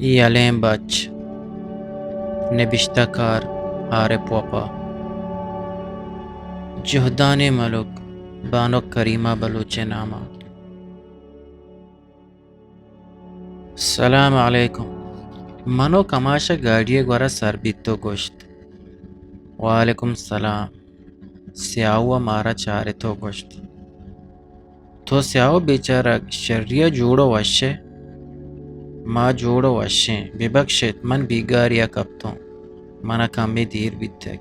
یلیں بچ، نبشتہ کار عارف وپا، جہدانیں ملک بانک کریمہ بلوچ ءِ نام ءَ۔ سلام علیکم۔ من و کماش ءَ گاڑی ءِ گورا سر بیت و گوشت، وعلیکم سلام۔ سیاہو ءَ مارا چارت و گوشت، تو سیاہو بیچارگ شری ءَ جوڑ و وش ئے؟ ما جوڑ و وش ایں، ببکش ایت من بیگاری ءَ کپتوں، من ءَ کمے دیر بیتگ۔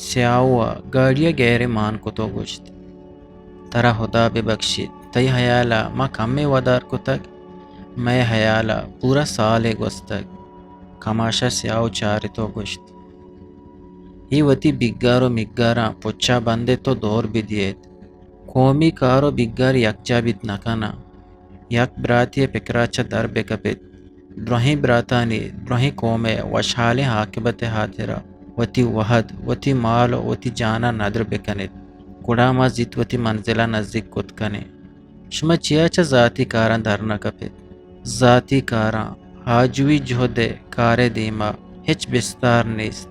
سیاہو ءَ گاڑی ءَ گیرے مان کت و گوشت، ترا ہدا ببکشیت، تئی ہیال ءَ ما کمے ودار کتگ، مئے ہیال ءَ پورا سالے گوستگ۔ کماش ءَ سیاہو چارت و گوشت، اے وتی بیگار و میگاراں پچا بندیت و دور بدیت۔ قومی کار و بیگار یکجا بیت نکناں۔ یک براتے ءِ پکرا چہ در بکپیت۔ درہیں براتانی، درہیں قوم ءِ وشحالیں عاقبت ءِ ہاترا وتی وہد، وتی مال و وتی جان ءَ ندر بکنیت۔ گڑا ما زیت وتی منزل ءَ نزیک کت کنیں۔ شما چیا چہ ذاتی کاراں در نہ کپیت؟ ذاتی کاراں، آجوئی جہد ءِ کار ءِ دیما ہچ بستار نیست۔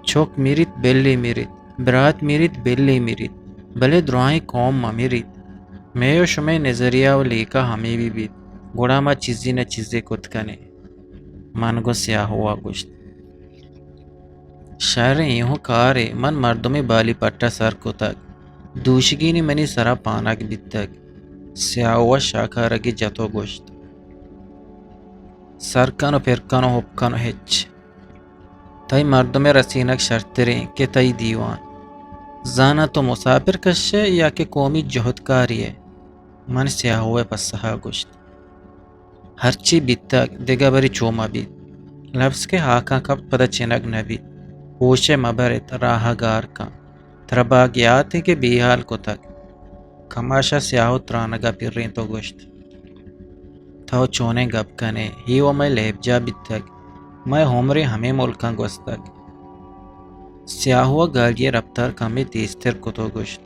چک مریت، بلے مریت، برات مریت، بلے مریت، بلے درائیں قوم مہ مریت۔ مئے و شمئے نظریہ و لیکہ ہمے بہ بیت، گڑا ما چیزے نہ چیزے کت کنیں۔ من گوں سیاہو ءَ گوشت، شر ایں، ایہوں کارے، من مردمے بالی پٹ ءَ سر کتگ، دوشیگینی منی سرا پانگ بیتگ۔ سیاہو ءَ شاکارگے جت و گوشت، سر کن و پر کن و ہپ کن و ہچ۔ تئی مردم ءِ رسینگ شرتریں کہ تئی دیوان۔ زاناں تو مساپر کش ئے یا کہ قومی جہدکارے ئے؟ من سیاہو ءِ پسہ ءَ گوشت، ہرچی بیتگ، دگہ برے چو مہ بیت۔ لبز کہ ہاکاں کپت، پدا چنگ نہ بیت۔ ہوش ءَ مہ بر ات، راہ ءَ گار کن۔ ترا باگ یات ایں کہ بے ہال کتگ۔ کماش ءَ سیاہو ترانگ ءَ پرینت و گوشت، تو چونیں گپ کن ئے؟ اے و مئے لیبجاہ بیتگ، مئے عمرے ہمے ملکاں گوستگ۔ سیاہو ءَ گاڑی ءِ رپتار کمے تیزتر کت و گوشت،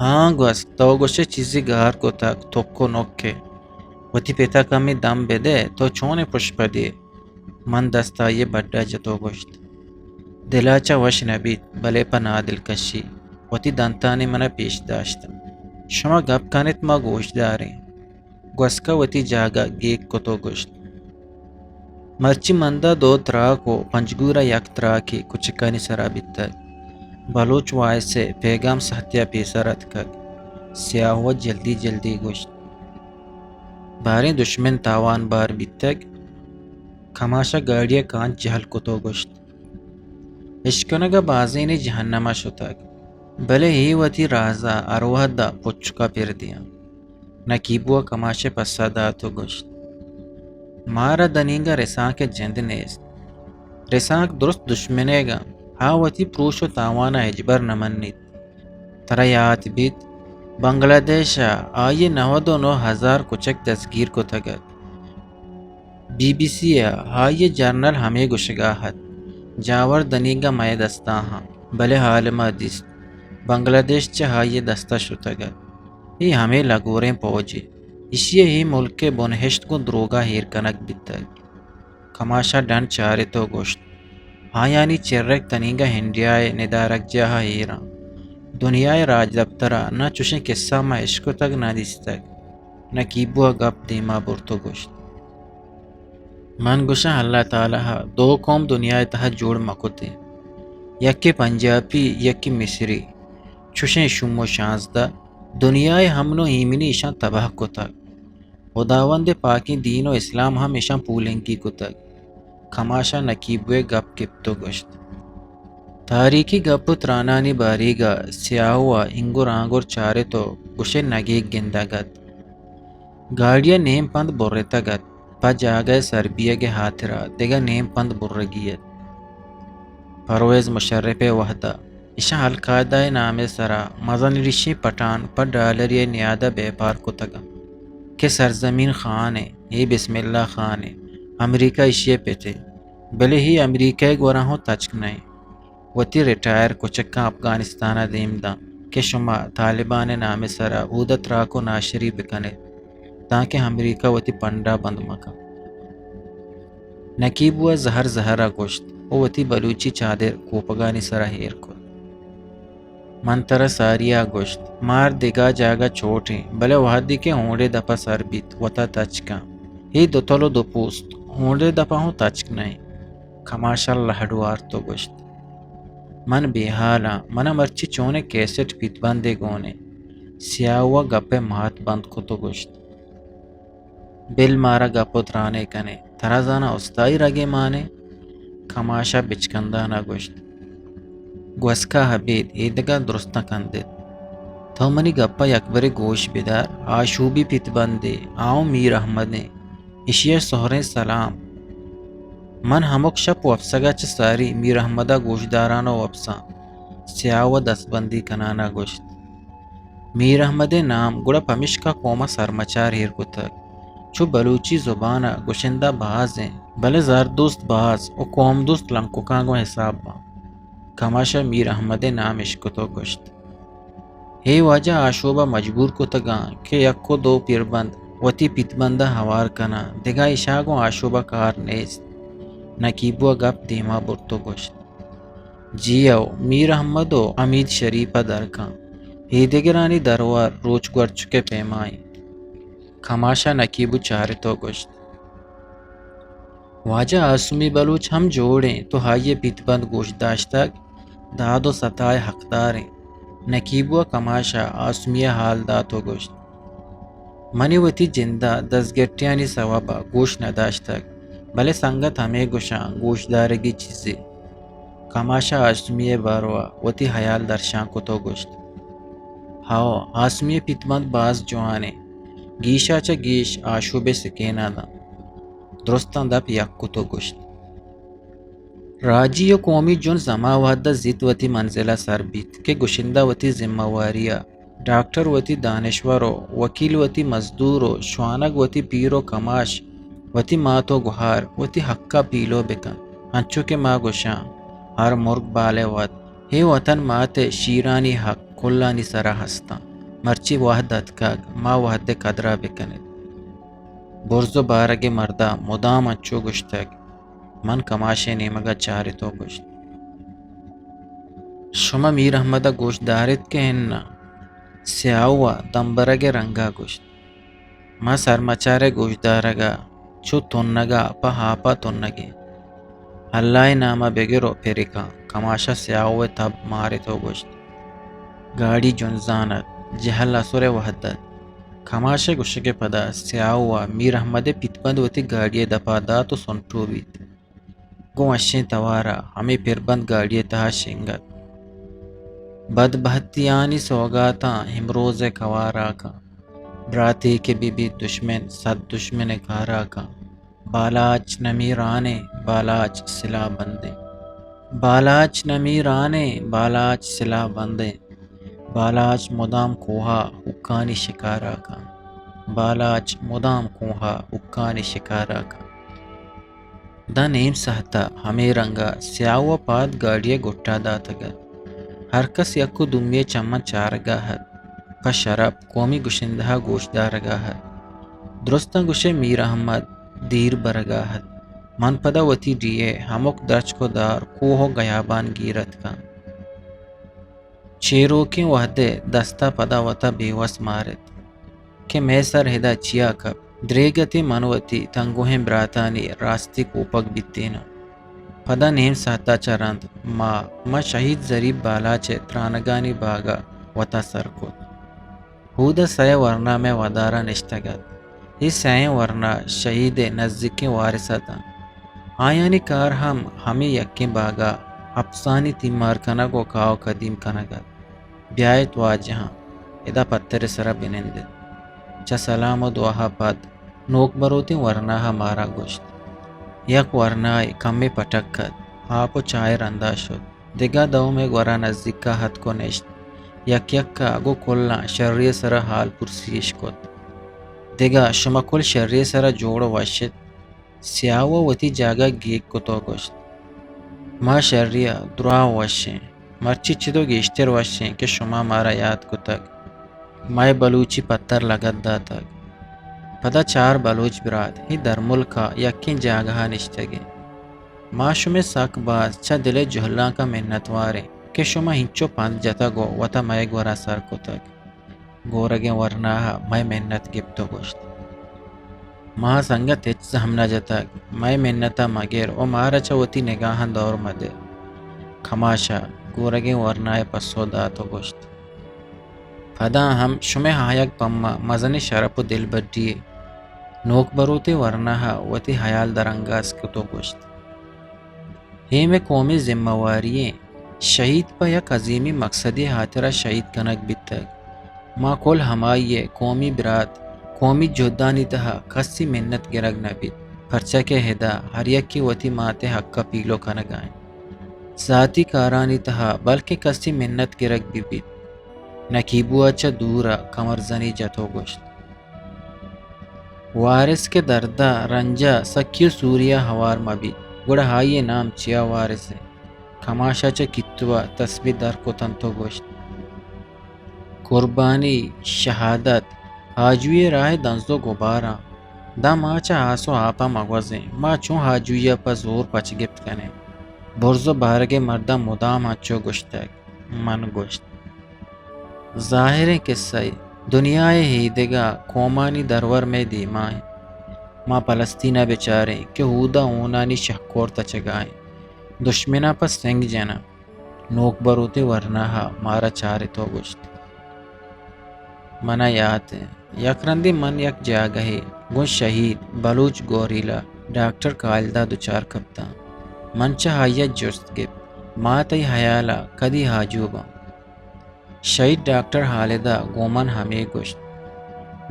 ہاں گوست، تو گوش ئے چیزے گار کتگ، تک و نک ءَ۔ وتی پت ءَ کمے دم بدئے، تو چونیں پشپدے ئے؟ من دست آئی ءِ بڈ ءَ جت و گوشت، دل ءَ چہ وش نہ بیت، بلے پہ نادلکشی وتی دنتانی من ءَ پیش داشت۔ شما گپ کن ات، ما گوش داریں۔ گوسک ءَ وتی جاگہ گیگ کت و گوشت، مرچی مندا دو تراک و پنجگور ءَ یک تراکے کچکانی سرا بیتگ۔ بلوچ وائس ءِ پیگام سہتی ءَ پیسر اتکگ۔ سیاہو ءَ جلدی جلدی گوشت، باریں دشمن تاوان بار بیتگ۔ کماش ءَ گاڑی ءِ کانچ جہل کت و گوشت، اشکنگ ءَ بازینے جہنم ءَ شتگ، بلے اے وتی راز ءَ ہر وہد ءَ پچک ءَ پر دیاں۔ نکیبو ءَ کماش ءِ پسہ دات و گوشت، مارا دنیگا رسانک ءِ جند نیست۔ رسانک درست دشمنیگ انت، آ وتی پروش و تاوان ءَ ہچبر نہ منیت۔ ترا یات بیت، بنگلہ دیش ءَ آئی ءَ نود و نو ہزار کچک دزگیر کتگ ات۔ بی بی سی ءَ آئی ءِ جرنل ہمے گوشگا ات، جاور دنیگا مئے دستا ہاں، بلے حال ما دیست، بنگلہ دیش چہ آئی ءِ دستا شتگ ات۔ اے ہمے لگوریں پوجے، ایشی ءَ اے ملک ءِ بنہشت گوں دروگا ایر کنگ بیتگ۔ کماش ءَ ڈن چارت و گوشت، آیانی چرک تنیگا انڈیا ءِ ندارگجاہ ءَ ایراں۔ دنیا ءِ راجدپتر ءَ نہ چوشیں کسہ ما اشکتگ نہ دیستگ۔ نکیبو ءَ گپ دیما برت و گوشت، من گوشاں اللہ تعالی ءَ دو قوم دنیا ءِ تہا جوڑ مہ کتیں، یکے پنجابی، یکے مصری۔ چوشیں شوم و شانزدہ دنیا ءِ امن و ایمنی ایشاں تباہ کتگ۔ ہداوند ءِ پاکیں دین و اسلام ہم ایشاں پولنگی کتگ۔ کماش ءَ نکیبو ءِ گپ گپت و گوشت، تاریخی گپ و ترانانی باریگ ءَ سیاہو ءَ اینگر آنگر چارت و گوش ئے نگیگ گندگ ات۔ گاڑی ءَ نیم پند برتگ ات، پہ جاگہ ءِ سر بیگ ءِ ہاترا دگہ نیم پند برگی ات۔ پرویز مشرف ءِ وہد ءَ ایشاں القاعدہ ءِ نام ءِ سرا مزن ریشیں پٹان پہ ڈالرے ءِ نیاد ءَ بیپار کتگ انت کہ سرزمین خان ءِ، اے بسم اللہ خان ءِ، امریکہ ایشی ءِ پت ءِ، بلے اے امریکہ ءِ گورا ہوں تچک نہ انت۔ وتی ریٹائر کچکاں افغانستان ءَ دیم داں کہ شما طالبان ءِ نام ءِ سرا اود ءَ تراک و ناشری بکن ات، تانکہ امریکہ وتی پنڈا بند مکن۔ نکیبو ءَ زہر زہر ءَ گوشت ءُ وتی بلوچی چادر کوپگانی سرا ایر کت۔ من ترا ساری ءَ گوشت، مار دگہ جاگہ چوٹ ایں، بلے وہدے کہ ہونڈے دپ ءَ سر بیت، وت ءَ تچک آں۔ اے دوتل ءُ دو پوست ہونڈے دپ ءَ ہوں تچک نہ ایں۔ کماش ءَ لہڈ وارت ءُ گوشت، من بے ہال آں، من ءَ مرچی چونیں کیسٹ پیت بندے گون ایں۔ سیاہو ءَ گپ ءِ مات بند کت ءُ گوشت، بل مارا گپ ءُ ترانے کن ئے، ترا زاناں استائی رگے مان ایں؟ کماش ءَ بچکندان ءَ گوشت، گوسکا ابید اے دگہ درستاں کندیت۔ تو منی گپ ءَ یکبرے گوش بدار، آشوبی پیت بندے، آ اوں میر احمد ایں، ایشی ءَ سہریں سلام۔ من ہمک شپ وپسگ ءَ چہ ساری میر احمد ءَ گوشداران ءُ وپساں، سیاہو ءَ دستبندی کنان ءَ گوشت۔ میر احمد ءِ نام گڑا پمیشکا قوم ءَ سرمچار ایر کتگ۔ چو بلوچی زبان ءَ گشندہ باز ایں، بلے زردوست باز ءُ قوم دوست لنککاں گوں حساب باں۔ کماش ءَ میر احمد ءِ نام اشکت ءُ گوشت، اے واجہ آشوب ءَ مجبور کتگاں کہ یک ءُ دو پیربند وتی پیتبند ءَ ہوار کناں، دگہ ایشاں گوں آشوب ءَ کار نیست۔ نکیبو ءَ گپ دیما برت ءُ گوشت، جی او، میر احمد ءُ حمید شریف ءَ درکاں۔ اے دگرانی درور روچ گورچک ءِ پیما ایں۔ کماش ءَ نکیبو چارت ءُ گوشت، واجہ آسمی بلوچ ہم جوڑ ایں، تو آئی ءِ پیتبند گوش داشتگ، داد ءُ ستا ءِ حقدار ایں۔ نکیبو ءَ کماش ءَ آسمی ءِ حال دات ءُ گوشت، من وتی جند ءَ دزگٹیانی سوب ءَ گوش نہ داشتگ، بلے سنگت ہمے گوشاں گوشدارگی چیزے۔ کماش ءَ آسمی ءِ بارو ءَ وتی ہیال درشان کت ءُ گوشت، ہئو، آسمی ءِ پیتبند باز جوان ایں، گیش ءَ چہ گیش آشوب ءِ سکین ءَ داں۔ درستاں دپ یک کت ءُ گوشت، راجی ءُ قومی جنز ہما وہد ءَ زیت وتی منزل ءَ سر بیت کہ گشندہ وتی ذمہ واری ءَ، ڈاکٹر وتی دانشور ءُ وکیل وتی مزدور ءُ شوانگ وتی پیر ءُ کماش وتی مات ءُ گہار وتی حق ءَ پیلو بہ کنت۔ انچو کہ ما گشاں، ہر مرگ بال ءِ وت۔ اے وطن مات ءِ شیرانی حق کلانی سرا ہستاں۔ مرچی وہد اتکگ، ما وہد ءِ قدر ءَ بہ کن ات۔ برز ءُ بارگ ءِ مرد ءَ مدام انچو گوشتگ۔ من کماش ءِ نیمگ ءَ چارت ءُ گوشت، شما میر احمد ءَ گوش دار ات کہ اناں؟ سیاہو ءَ دمبرگ ءِ رنگ ءَ گوشت، ما سرمچار ءِ گوشدارگ ءَ چو تنگ ءَ پہ آپ ءَ تنگ ایں۔ اللہ ءِ نام ءَ بگر ءُ پرکاں۔ کماش ءَ سیاہو ءِ تب مارت ءُ گوشت، گاڑی جنزان ات، جہل اسر ءِ وہد ات۔ کماش ءِ گوشگ ءِ پدا سیاہو ءَ میر احمد ءِ پیتبند وتی گاڑی ءِ دپ ءَ دات ءُ سنٹو بیت۔ گوں وشیں توار ءَ ہمے پربند گاڑی ءِ تہا شنگ ات۔ بدبہتیانی سوگاتاں ہمروز ءِ کوار ءَ کن۔ براتے کہ بہ بیت دشمن، صد دشمن ءِ کار ءَ کن۔ بالاچ نمیرانیں، بالاچ سلاہ بندیں۔ بالاچ نمیرانیں، بالاچ سلاہ بندیں۔ بالاچ مدام کوہ ءَ ہکانی شکار ءَ کن۔ بالاچ مدام کوہ ءَ ہکانی شکار ءَ کن۔ داں نیم ساہت ءَ ہمے رنگ ءَ سیاہو ءَ پاد گاڑی ءِ گٹ ءَ داتگ ات۔ ہرکس یک ءُ دومی ءِ چماں چارگ ءَ ات۔ پہ شرپ قومی گشندہ ءَ گوشدارگ ءَ ات۔ درستاں گوش ئے میر احمد دیر برگ ءَ ات۔ من پدا وتی ڈیھ ءِ ہمک درچک ءُ دار، کوہ ءُ گیابان گیر اتکاں۔ چیروکیں وہد ءِ دست ءَ پدا وت ءَ بے وس مارت کہ مئے سر ادا چیا کپت۔ دریگتیں من وتی تنگوہیں براتانی راستی کوپگ بیتیناں۔ پدا نیم ساہت ءَ چہ رند ما، ما شہید زریب بالاچ ءِ ترانگانی باگ ءَ وت ءَ سر کت۔ ہود ءَ سئے ورنا مئے ودار ءَ نشتگ ات۔ اے سئیں ورنا شہید ءِ نزیکیں وارث اتاں۔ آیانی کار ہم ہمے یکیں باگ ءَ اپسانی تیمار کنگ ءُ کاہ ءُ کدیم کنگ ات۔ بیایت واجہاں، ادا پتر ءِ سرا بنندت۔ چہ سلام ءُ دعا ءَ پد نوک بروتیں ورنا ءَ مارا گوشت۔ یک ورنائے کمے پٹک ات، آپ ءُ چاہ ءِ رندا شت۔ دگہ دو مئے گورا نزیکا اتک ءُ نشت۔ یک یکا گوں کلاں شری ءِ سرا حال پرسی اش کت۔ دگہ شما کل شری ءِ سرا جوڑ ءُ وش ات؟ سیاہو ءَ وتی جاگہ گیگ کت ءُ گوشت، ما شری ءَ دراہ وش ایں، مرچی چدو گیشتر وش ایں کہ شما مارا یات کتگ، مئے بلوچی پتر لگت داتگ۔ پدا چار بلوچ برات اے درملک ءَ یکیں جاگہ ءَ نشتگ ایں۔ ما شمئے سک باز چہ دل ءِ جہلانک ءَ منتوار ایں کہ شما اینچو پند جتگ ءُ وت ءَ مئے گور ءَ سر کتگ۔ گورگیں ورنا ءَ مئے منت گپت ءُ گوشت، ما سنگت ہچ زہم نہ جتگ، مئے منت ءَ مگر ءُ مارا چہ وتی نگاہاں دور مدئے۔ کماش ءَ گورگیں ورنا ءَ پسو دات ءُ گوشت، پدا ہم شمئے آیگ پہ ما مزنیں شرپ ءُ دلبڈی یے۔ نوک بروتیں ورنا ءَ وتی ہیال درانگاز کت ءُ گوشت، اے مئے قومی ذمہ واری ایں۔ شہید پہ یک عظیمیں مقصدے ءِ ہاترا شہید کنگ بیتگ۔ ما کل ہمائی ءِ قومی برات، قومی جہدانی تہا کسی منت گرگ نہ بیت، پرچا کہ ادا ہر یکے وتی مات ءِ حق ءَ پیلو کنگ ءَ انت۔ ذاتی کارانی تہا بلکیں کسی منت گرگ بہ بیت۔ نقیبو ءَ چہ دور ءَ کمرزنی جت ءُ گوشت، وارث کہ درد ءَ، رنج ءَ، سکی ءُ سوری ءَ ہوار مہ بیت، گڑا آئی ءِ نام چیا وارث انت؟ کماش ءَ چہ کیتو ءَ تسبیح در کت انت ءُ گوشت، قربانی، شہادت، آجوئی ءِ راہ ءِ دنز ءُ گباراں۔ داں ما چہ آس ءُ آپ ءَ مہ گوزیں، ما چون آجوئی ءَ پہ زور پچ گپت کنیں؟ برز ءُ بارگ ءِ مرداں مدام انچو گوشتگ۔ من گوشت، ظاہریں کسہ ئے، دنیا ءِ اے دگہ قومانی درور مئے دیما انت۔ ما پلستین ءَ بچاریں کہ اودا ہونانی شہکور تچگ ءَ انت۔ دشمن ءَ پہ سنگ جناں۔ نوک بروتیں ورنا ءَ مارا چارت ءُ گوشت، من ءَ یات انت، یک رندے من یک جاگہے گوں شہید بلوچ گوریلا ڈاکٹر کالد ءَ دچار کپتاں۔ من چہ آئی ءَ جست گپت، ما تئی ہیال ءَ کدی آجو باں؟ شہید ڈاکٹر خالد ءَ گوں من ہمے گوشت،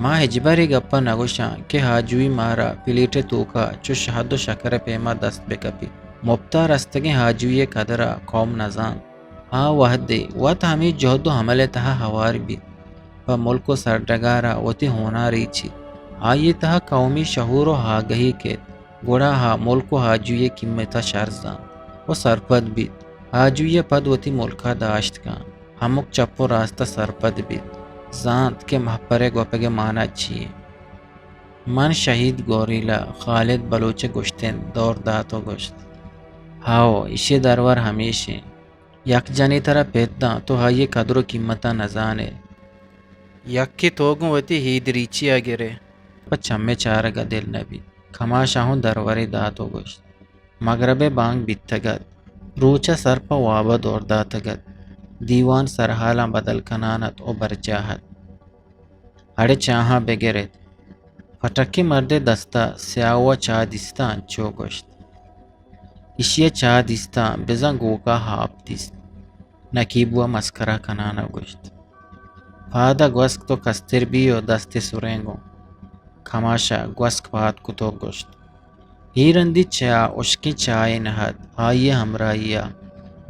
ما ہچبر اے گپ ءَ نہ گوشاں کہ آجوئی مارا پلیٹ ءِ توک ءَ چو شہد ءُ شکر ءِ پیما دست بہ کپیت۔ مپت ءَ رستگیں آجوئی ءِ قدر ءَ قوم نہ زانت۔ آ وہدے وت ہمے جہد ءُ عمل ءِ تہا ہوار بیت، پہ ملک ءُ سرڈگار ءَ وتی ہون ءَ ریچیت، آئی ءِ تہا قومی شعور ءُ آگہی کیت، گڑا آ ملک ءُ آجوئی ءِ قیمت ءَ شر زانت ءُ سرپد بیت۔ آجوئی ءَ پد وتی ملک ءَ داشت کنت، ہمک چپ ءُ راست ءَ سرپد بیت، زانت کہ مہپر ءِ گوپگ ءِ مانا چی انت۔ من شہید گوریلا خالد بلوچ ءِ گوشتن دور دات ءُ گوشت، ہئو، ایشی ءِ درور ہمیش انت۔ یک جنے ترا پت داں، تو آئی ءِ قدر ءُ قیمت ءَ نہ زان ئے۔ یکے تو گوں وتی ہید ریچی ءَ گر ئے۔ پہ چم ءِ چارگ ءَ دل نہ بیت۔ کماش ءَ ہوں درورے دات ءُ گوشت، مگرب ءِ بانگ بیتگ ات۔ روچ ءَ سر پہ واب ءَ دور داتگ ات۔ دیوان سرحالاں بدل کنان ات ءُ برجاہ ات۔ اڑے چاہاں بگر ات۔ پٹکیں مردے دست ءَ سیاہو ءَ چاہ دیست ءُ انچو گوشت، ایشی ءَ چاہ دیستاں، بزاں گوکا آپ دیست۔ نقیبو ءَ مسکرا کنان ءَ گوشت، پاد ءَ گوسک تو کستر بی ءُ دست ءِ سرینگ اوں۔ کماش ءَ گوسک پاد کت ءُ گوشت، اے رندی چاہ ہشکیں چاہے نہ ات، آئی ءِ ہمراہی ءَ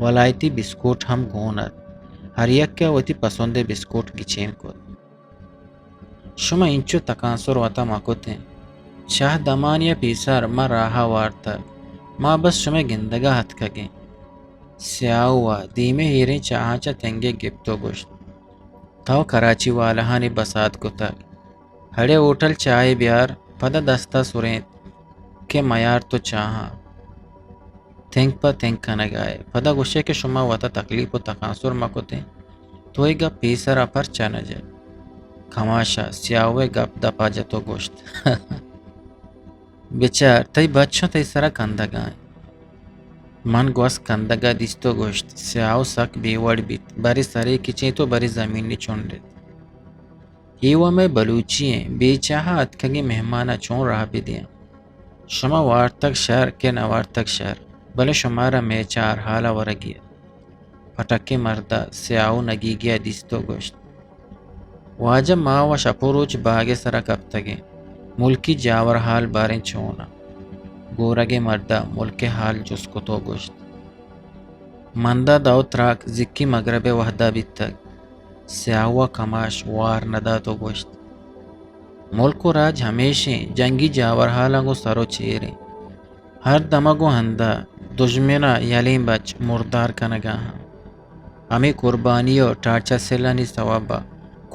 ولایتی بسکوٹ ہم گون ات۔ ہر یکے ءَ وتی پسند ءِ بسکوٹ گچین کت۔ شما اینچو تکانسر وت ءَ مہ کتیں۔ چاہ دمانے ءَ پیسر ما راہ ءَ وارتگ۔ ما بس شمئے گندگ ءَ اتکگیں۔ سیاہو ءَ دیمے ایریں چاہاں چہ تنگے گپت ءُ گوشت، تو کراچی والاہانی بسات کتگ۔ اڑے ہوٹل چاہے بیار، پدا دست ءَ سرینت کہ میار تو چاہاں۔ تنک پہ تنک کنگ ءَ ئے۔ پدا گوشئے کہ شما وت ءَ تکلیف ءُ تکانسر مہ کتیں، تو اے گپ پیسر ءَ پرچا نہ جت؟ کماش ءَ سیاہو ءِ گپ دپ ءَ جت ءُ گوشت، بچار، تئی بچاں تئی سر ءَ کندگ ءَ انت۔ من گوسک کندگ ءَ دیست ءُ گوشت، سیاہو سک بے وڑ بیت، برے سرے کچینت ءُ برے زمین ءَ چنڈت۔ اے وَ مئے بلوچی ایں، بے چاہ ءَ اتکگیں مہمان ءَ چون راہ بہ دیاں؟ شما وارتگ شر کہ نہ وارتگ شر، بلے شمارا مئے چہ ہر حال ءَ ورگی ات۔ پٹکیں مرد ءَ سیاہو نگیگی ءَ دیست ءُ گوشت، واجہ، ما وَ شپ ءُ روچ باگ ءِ سر ءَ کپتگیں، ملکی جاور حال باریں چون اَنت؟ گورگیں مرد ءَ ملک ءِ حال جست کت ءُ گوشت، مندا دو تراک زکی مگرب ءِ وہد ءَ بیتگ۔ سیاہو ءَ کماش وار نہ دات ءُ گوشت، ملک ءُ راج ہمیش ایں، جنگی جاورحالاں گوں سر ءُ چیر ایں۔ ہر دمگ ءُ ہندا دژمن ءَ یلیں بچ مردار کنگ ءَ آں۔ ہمے قربانی ءُ ٹارچر سیلانی سوب ءَ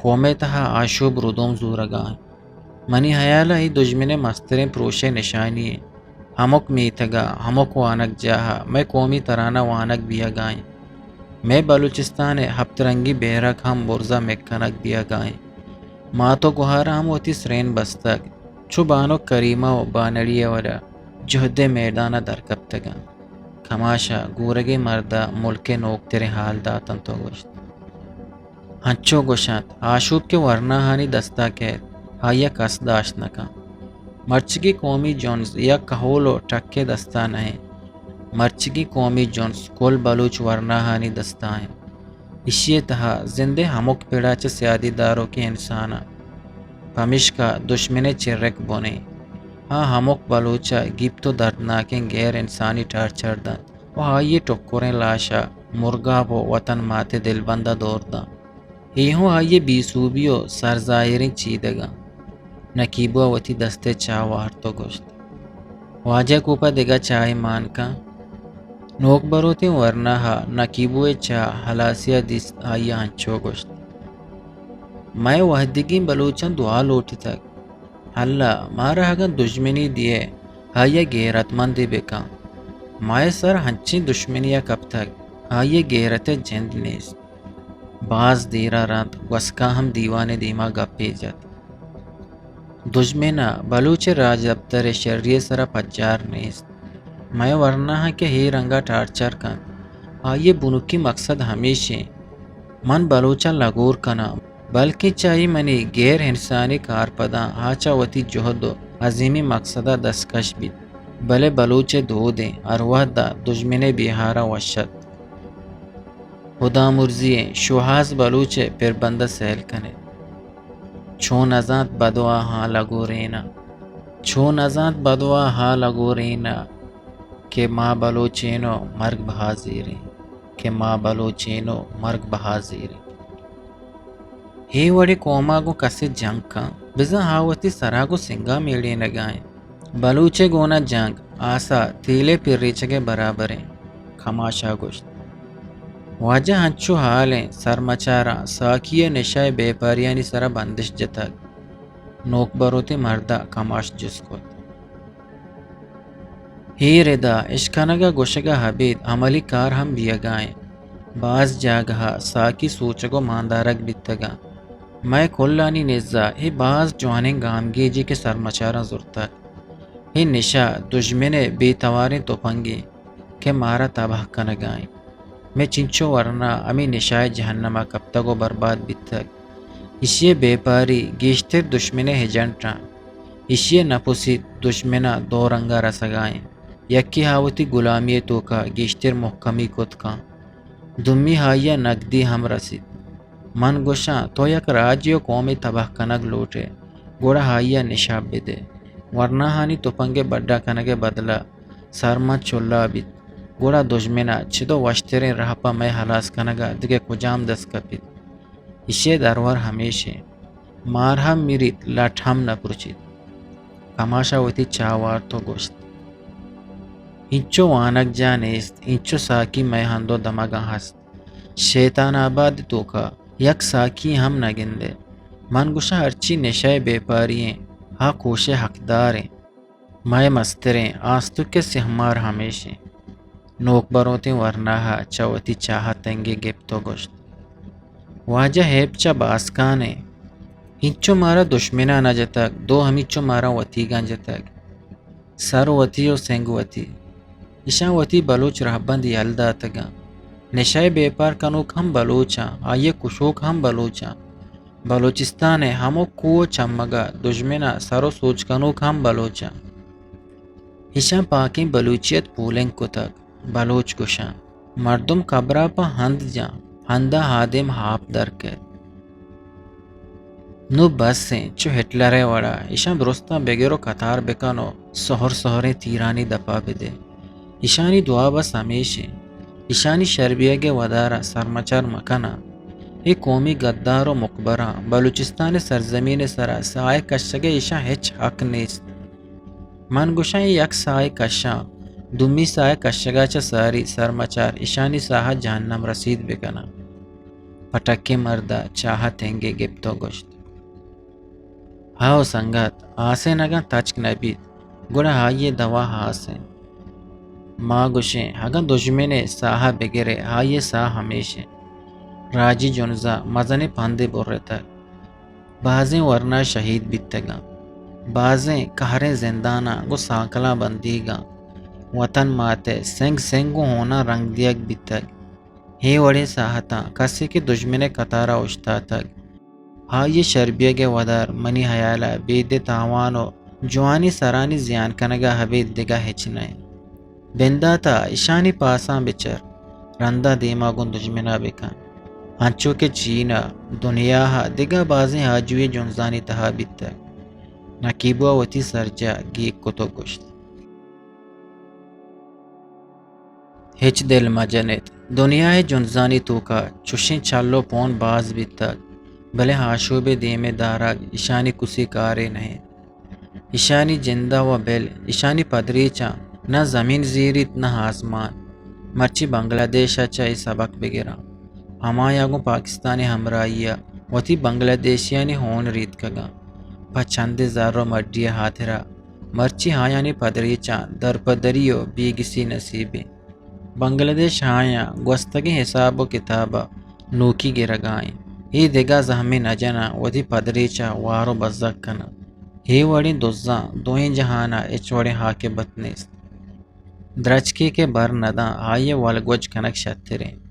قوم ءِ تہا آشوب ردوم زورگ ءَ آں۔ منی ہیال ءَ اے دژمن ءِ مستریں پروش ءِ نشانی اِنت۔ ہمک میتگ ءَ، ہمک وانگجاہ ءَ مئے قومی ترانہ وانگ بیگ ءَ اِنت۔ مئے بلوچستان ءِ ہپت رنگی بیرک ہم برز ءَ مک کنگ بیگ ءَ اِنت۔ مات ءُ گہار ءَ ہم وتی سرین بستگ، چو بانک کریمہ ءُ بانڑی ءِ وڑ ءَ جہد ءِ میدان ءَ درکپتگ اَنت۔ کماش ءَ گورگیں مرد ءَ ملک ءِ نوکتریں ہال دات اَنت ءُ گوشت، انچو گوش اَنت، آشوب کہ ورناہانی دست ءَ کئیت، آئی ءَ کس داشت نہ کنت۔ مرچیگیں قومی جنز یک کہول ءُ ٹک ءِ دست ءَ نہ اِنت۔ مرچیگیں قومی جنز کل بلوچ ورناہانی دست ءَ اِنت۔ ایشی ءِ تہا زند ءِ ہمک پڑ ءَ چہ سیادی داروکیں انسان اَنت۔ پمیشکا دژمن ءِ چرک بن اِنت۔ آ ہمک بلوچ ءَ گیپت ءُ دردناکیں غیر انسانی ٹارچر دنت ءُ آئی ءِ ٹکریں لاش ءَ مرگاپ ءُ وطن مات ءِ دلبند ءَ دور دنت۔ اے ہوں آئی ءِ بے سوبی ءُ سرزاہریں چیدگ اَنت۔ نکیبو ءَ وتی دست ءِ چاہ وارت ءُ گوشت، واجہ کوپہ دگہ چاہے مان کن۔ نوک بروتیں ورنا ءَ نکیبو ءِ چاہ ہلاسی ءَ دیست، آئی ءَ انچو گوشت، مئے وہدیگیں بلوچاں دعا لوٹتگ، اللہ مارا اگاں دژمنے دیئے، آئی ءَ غیرت مندے بکن۔ مئے سر ہنچیں دژمنے ءَ کپتگ، آئی ءِ غیرت ءِ جند نیست۔ باز دیر ءَ رند گوسکاں ہم دیوان ءِ دیما گپے جت۔ دژمن ءَ بلوچ ءِ راجدپتر ءِ شری ءِ سرا پجار نیست۔ مئے ورناہاں کہ اے رنگ ءَ ٹارچر کنت، آئی ءِ بنکی مقصد ہمیش اِنت، من بلوچاں لگور کناں، بلکیں چہ اے منی غیر انسانی کارپداں آ چہ وتی جہد ءُ عظیمیں مقصد ءَ دستکش بیت، بلے بلوچ ءِ دود اِنت ہر وہد ءَ دژمن ءِ بیہار ءَ وش ات۔ ہدامرزی اِنت شوہاز بلوچ ءِ پربند ءَ سیل کن ات۔ چو نزانت بدواہاں لگورینا، چو نزانت بدواہاں لگورینا، کہ ما بلوچینو مرگ بہا زیریں، کہ ما بلوچینو مرگ بہا زیریں۔ اے وڑیں قوما گوں کسے جنگ کن، بزاں آ وتی سرا گوں سنگا میڑینگا اِنت۔ بلوچ ءِ گونا جنگ آسا تیل ءِ پریچگ ءِ برابر اِنت، کماش ءَ گوشت۔ واجہ انچو ہال اِنت، سرمچاراں ساکی ءِ نشہ ءِ بیپاریانی سرا بندش جتگ؟ نوک بروتیں مرد ءَ کماش جست کت۔ اے ردا اشکنگ ءُ گوشگ ءَ ابید عملی کار ہم بیگا اِنت۔ باز جاگہ ءَ ساکی سوچگ ءُ ماندارگ بیتگ اَنت۔ مئے کلانی نزا اے باز جوانیں گامگیجے کہ سرمچاراں زرتگ۔ اے نشہ دژمن ءِ بے تواریں تپنگے کہ مارا تباہ کنگا اِنت۔ مئے چنچو ورنا ہمے نشہ ءِ جہنم ءَ کپتگ ءُ برباد بیتگ۔ ایشی ءِ بیپاری گیشتر دژمن ءِ ایجنٹ اَنت۔ ایشی ءِ نپسیت دژمن ءَ دو رنگ ءَ رسگا اِنت۔ یکے آ وتی گلامی ءِ توکا گیشتر مھکمی کت کنت۔ دومی آئی ءَ نگدی ہم رسیت۔ من گوشاں، تو یک راجے ءُ قومے تباہ کنگ لوٹ ئے، گڑا آئی ءَ نشہ بدئے۔ ورناہانی تپنگ ءِ بڈا کنگ ءِ بدلا سرمچ چلا بیت، گڑا دژمن ءَ چد ءُ وشتریں راہ پہ مئے ہلاس کنگ ءَ دگہ کجام دست کپیت؟ ایشی ءِ درور ہمیش اِنت، مار ہم مریت، لٹ ہم نہ پرچیت۔ کماش ءَ وتی چاہ وارت ءُ گوشت، اینچو وانگجاہ نیست، اینچو ساکی مئے ہند ءُ دمگاں ہست۔ شیطان آباد ءِ توکا یک ساکی ہم نہ گندئے۔ من گوشاں ہرچی نشہ ءِ بیپاری اِنت، آ کوش ءِ حقدار اِنت۔ مئے مستریں آستک ءِ سیہمار ہمیش اِنت۔ نوک بروتیں ورنا ءَ چہ وتی چاہ ءَ تنگے گپت ءُ گوشت، واجہ ہیب چہ باسکان اِنت، اینچو مارا دژمن ءَ نہ جتگ، دو ہمینچو مارا وتیگاں جتگ۔ سر وتی ءُ سنگ وتی۔ ایشاں وتی بلوچ رہبند یل داتگ اَنت۔ نشہ ءِ بیپار کنوک ہم بلوچ اَنت، آئی ءِ کشوک ہم بلوچ اَنت۔ بلوچستان ءِ ہمک کوہ ءُ چمگ ءَ دژمن ءَ سر ءُ سوج کنوک ہم بلوچ اَنت۔ ایشاں پاکیں بلوچیت پولنگ کتگ۔ بلوچ گوشاں، مردم قبرا پہ ہند جاں، ہندا آدم آپ در کئیت۔ نوں بس اِنت، چو ہٹلر ءِ وڑا ایشاں درستاں بگر ءُ قطار بکن ءُ سہر سہریں تیرانی دپا بدے۔ ایشانی دعا بس ہمیش اِنت۔ ایشانی شر بیگ ءِ ودارا سرمچار مکناں۔ اے قومی گدار ءُ مکبراں بلوچستان ءِ سرزمین ءِ سرا ساہ ءِ کشگ ءِ ایشاں ہچ حق نیست۔ من گوشاں، اے یک ساہ ءِ کشاں، دومی ساہ ءِ کشگ ءَ چہ ساری سرمچار ایشانی ساہ ءَ جہنم رسید بکناں۔ پٹکیں مرد ءَ چاہ ءَ تنگے گپت ءُ گوشت، ہئو سنگت، آسینگاں تچک نہ بیت، گڑا آئی ءِ دوا ہاس انت۔ ما گوشیں، اگاں دژمن ءِ ساہ ءَ بگرئے، آئی ءِ ساہ ہمیش انت۔ راجی جنز ءَ مزنیں پندے برتگ۔ بازیں ورنا شہید بیتگاں۔ بازیں قہریں زنداناں گوں سانکلاں بندیگاں۔ وطن مات ءِ سنگ سنگ گوں ہوناں رنگ دیگ بیتگ۔ اے وڑیں ساہتاں کسے کہ دژمن ءِ قطار ءَ اوشتاتگ، آئی ءِ شر بیگ ءِ ودار منی ہیال ءَ بید ءِ تاوان ءُ جوانیں سرانی زیان کنگ ءَ ابید دگہ ہچ نہ انت۔ بندات ءَ اشانی پاساں بچر، رندا دیما گوں دژمن ءَ بکن۔ انچو کہ چین ءَ دنیا ءَ دگہ بازیں آجوئی جنزانی تہا بیتگ۔ نقیبو ءَ وتی سرجاہ گیگ کت ءُ گوشت۔ ہچ دل مجن ات۔ دنیا ءِ جنزانی توکا چوشیں چل ءُ پون باز بیتگ، بلے آشوب ءِ دیم ءَ دارگ اشانی کسی کارے نہ انت۔ اشانی جند ءَ وَ بل، اشانی پدریچاں نہ زمین زیریت نہ آزمان۔ مرچی بنگلہ دیش ءَ چہ اے سبق بگراں۔ ہمایاں گوں پاکستان ءِ ہمراہی ءَ وتی بنگلہ دیشیانی ہون ریتکگاں۔ پہ چندے زر ءُ مڈی ءِ ہاترا مرچی آیانی پدریچاں درپدری ءُ بیگسی نصیب انت۔ بنگلہ دیش آیاں گوستگیں حساب ءُ کتاب ءَ نوکی گرگا انت۔ اے دگہ زہمے نہ جناں وتی پدریچ ءَ وار ءُ بزگ کناں۔ اے وڑیں دزاں دوئیں جہان ءَ ہچ وڑیں عاقبت نیست۔ درچکے کہ بر نہ داں، آئی ءِ ولگوج کنگ شتر انت۔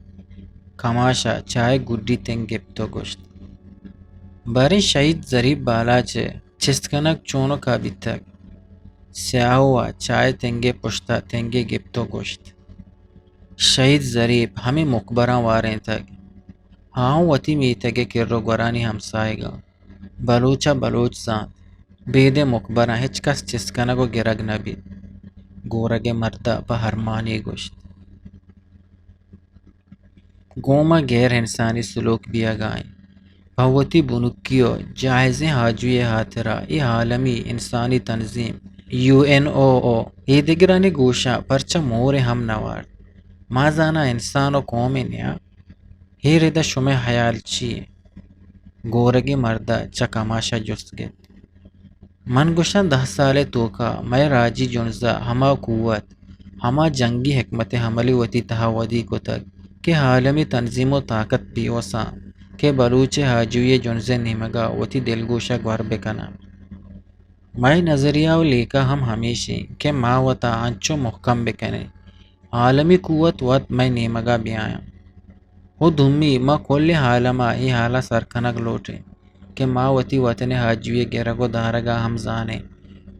کماش ءَ چاہ ءِ گڈی تنگ گپت ءُ گوشت، باریں شہید ظریف بالاچ ءِ چست کنگ چونکا بیتگ؟ سیاہو ءَ چاہ ءِ تنگے پشت ءَ تنگے گپت ءُ گوشت، شہید ظریف ہمے مقبراں وارینتگ۔ آ ہم وتی میتگ ءِ کر ءُ گورانی ہمساہگاں۔ بلوچ ءَ بلوچ زانت۔ بید ءِ مقبراں ہچ کس چست کنگ ءُ گرگ نہ بیت۔ گورگ ءِ مرد ءَ پہ ارمانی گوشت، گوں ما غیر انسانی سلوک بیئگا انت۔ پہ وتی بنکی ءُ جائزیں آجوئی ءِ ہاترا اے عالمی انسانی تنظیم یو این او ءُ اے دگرانی گوشاں پرچا مورے ہم نہ وارت؟ ما زاناں انسان ءُ قومے نیاں۔ اے ردا شمئے ہیال چی انت؟ گورگیں مرد ءَ چہ کماش ءَ جست گپت۔ من گوشاں، دہ سال ءِ توکا مئے راجی جنز ءَ ہما قوت، ہما جنگی حکمت عملی وتی تہا ودی کتگ کہ عالمی تنظیم ءُ طاقت بے وساں کہ بلوچ ءِ آجوئی ءِ جنز ءِ نیمگا وتی دلگوش ءَ گور بکناں۔ مئے نظریہ ءُ لیکہ ہم ہمیش انت کہ ما وتا انچو مھکم بکنیں، عالمی قوت وت مئے نیمگا بیایاں۔ ءُ دومی، ما کل عالم ءَ اے حال ءَ سر کنگ لوٹیں کہ ما وتی وطن ءِ آجوئی ءِ گرگ ءُ دارگ ءَ ہم زانیں،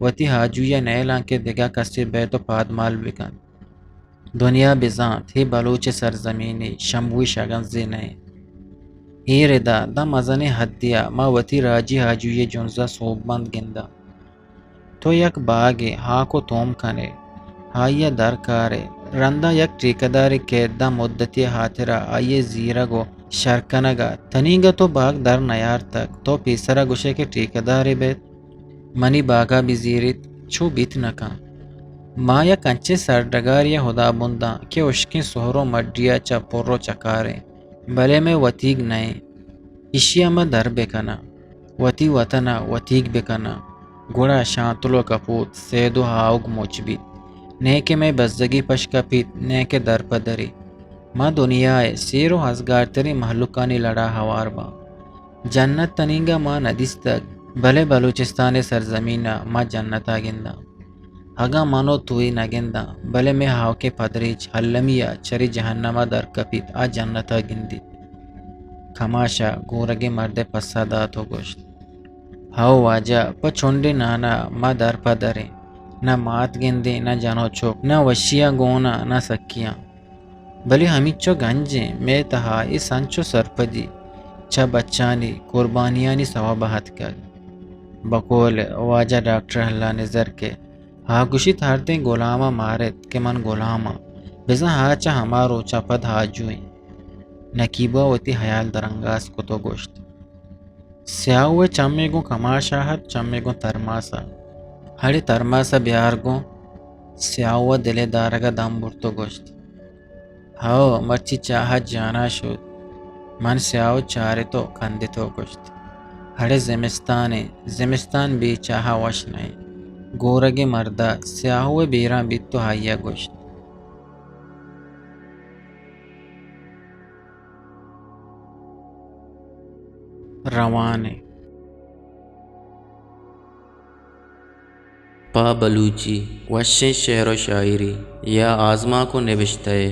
وتی آجوئی ءَ نیلاں کہ دگہ کسے بیت ءُ پادمال بکنت۔ دنیا بزانت، اے بلوچ ءِ سرزمینے، شمبوئی شگنزے نہ انت۔ اے ردا داں مزنیں حدے ءَ ما وتی راجی آجوئی ءِ جنز ءَ سوبمند گنداں۔ تو یک باگے ہاک ءُ توم کن ئے، آئی ءَ در کار ئے، رندا یک ٹیکہ دارے کئیت، داں مدتے ءِ ہاترا آئی ءِ زیرگ ءُ شر کنگ ءَ تنیگا تو باگ در نیارتگ، تو پیسرا گوش ئے کہ ٹیکہ دارے بیت، منی باگا بزیریت، چو بیت نہ کنت۔ ما یک انچیں سرڈگارے ءَ ہدابنداں کہ ہشکیں سہر ءُ مڈی ءَ چہ پر ءُ چکاریں، بلے مئے وتیگ نہ ایں۔ ایشی ءَ ما در بکناں، وتی وطن ءَ وتیگ بکناں، گڑا شانتل ءُ کپوت، سید ءُ آوگ مچ بیت۔ نئے کہ مئے بزگی پش کپیت، نئے کہ در پہ دری ما دنیا ءِ سیر ءُ ازگارتریں مہلوکانی لڑا ہوار باں۔ جنت تنیگا ما نہ دیستگ، بلے بلوچستان ءِ سرزمین ءَ ما جنت ءَ گنداں۔ اگاں من ءُ تو اے نہ گنداں، بلے مئے آوکیں پدریچ المی ءَ چرے جہنم ءَ در کپیت، آ جنت ءَ گندیت۔ کماش ءَ گورگیں مرد ءَ پسہ دات ءُ گوشت، ہئو واجہ، پہ چنڈے نان ءَ ما در پہ دریں، نہ مات گندیں، نہ جن ءُ چک، نہ وشیاں گون ءَ، نہ سکیاں۔ بلے ہمینچو گنجیں مئے تہا اے سنچ ءُ سرپدی چہ بچانی قربانیانی سوب ءَ اتکگ۔ بقول واجہ ڈاکٹر اللہ نزر کہ آ گوشیت، ہردیں گلام ءَ مارت کہ من گلام آں، بزاں آ چہ ہما روچ ءَ پد آجو انت۔ نقیب ءَ وتی ہیال درانگاز کت ءُ گوشت۔ سیاہو ءِ چمے گوں کماش ءَ ات، چمے گوں ترماس ءَ۔ ہڑے ترماس ءَ بیار گوں۔ سیاہو ءَ دل ءِ دارگ ءَ دم برت ءُ گوشت، ہئو، مرچی چاہ ءَ جان ءَ شت۔ من سیاہو ءَ چارت ءُ کندت ءُ گوشت، ہڑے زمستان ءَ، زمستان بے چاہ ءَ وش نہ انت۔ گورگیں مرد ءَ سیاہو ءِ بیراں بیت ءُ آئی ءَ گوشت۔ روان ءَ۔ پہ بلوچی وشیں شعر ءُ شاعری یا آزمانک ءُ نبشتہ ءِ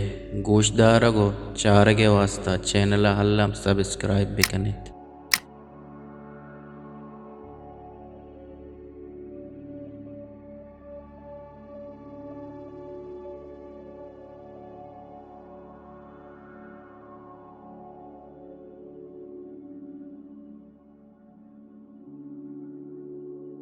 گوشدارگ ءُ چارگ ءِ واستہ چینل ءَ الم سبسکرائب بہ کن ات۔